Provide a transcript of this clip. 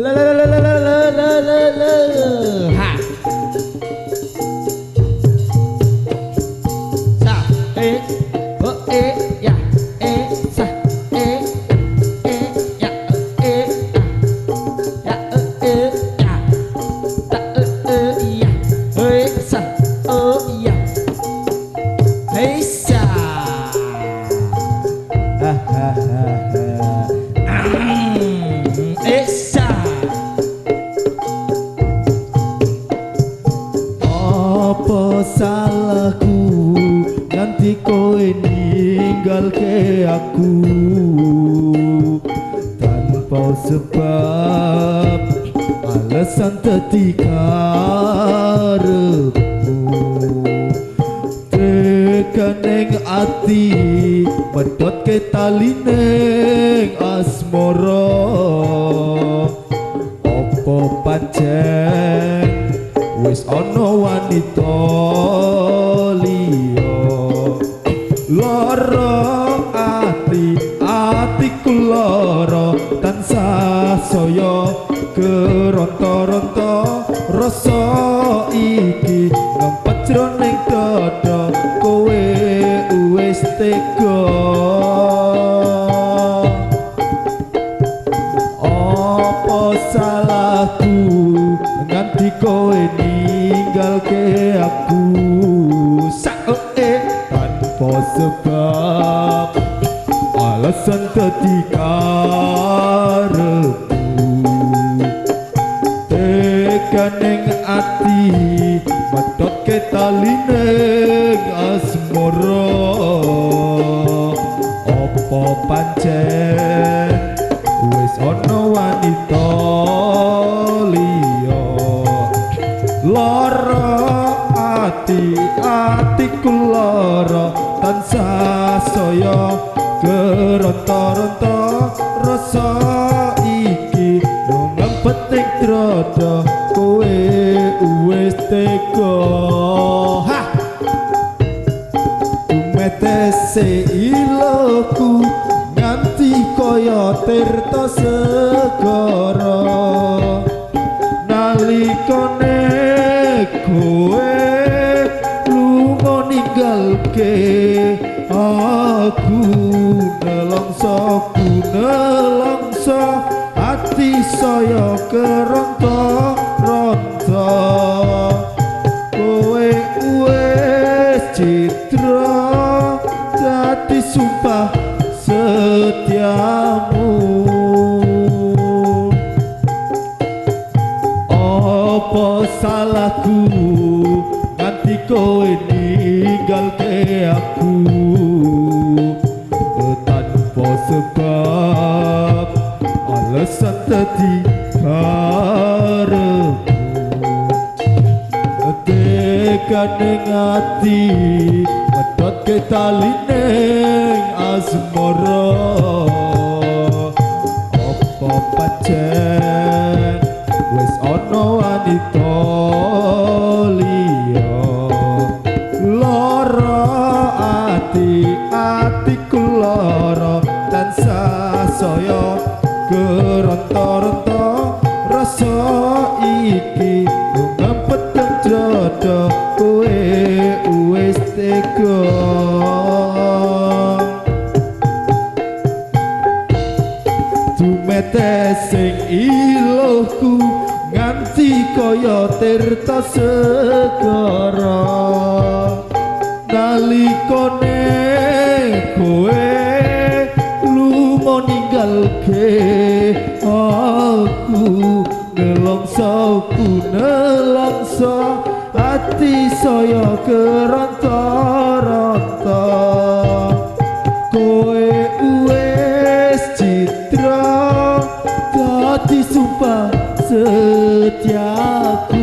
La la la la la la la la la. Ha. Sa e o e ya e sa e e ya e a ya e ya ta e ya e sa o ya hey sa ha ha ha ha e sa. Apa salahku nganti kowe ninggalke aku tanpa sebab alasan dadi karepmu, tekaning ati medhotke talining asmara. Apa pancen wis ana wanita liya? Lara ati, atiku lara tansah saya keronta-ronta, rasa iki ngempet jroning dada, kowe wis tega. Apa salahku nganti kowe ninggalke aku sae tanpa sebab alasan dadi karepmu, tekaning ati medhotke talining asmara. Apa pancen wis ana wanita liya? Lara ati, atiku lara tansah saya keronta-ronta, rasa iki ngempet ing dada, kowe wis tega. Ha tumetese iloku nganti kaya tirta segara, nalikane kowe lunga ninggalke aku, nelongso ku nelongso ati saya keronta-ronta, kowe wis citra dadi sumpah setiamu. Apa salahku nganti kowe ninggalke aku tanpa sebab alasan dadi karepmu, tekaning ati medhotke talining asmara. Apa pancen wis ana wanita liya? Lara ati, atiku lara tansah saya keronta-ronta, rasa iki ngempet dada, kowe wis tega. Tumetesing iluhku nganti kaya tirta segara, nalikane kowe lunga ninggalke aku, nelongso ku nelongso ati saya keronta-ronta, kowe wis citra dadi sumpah setiaku.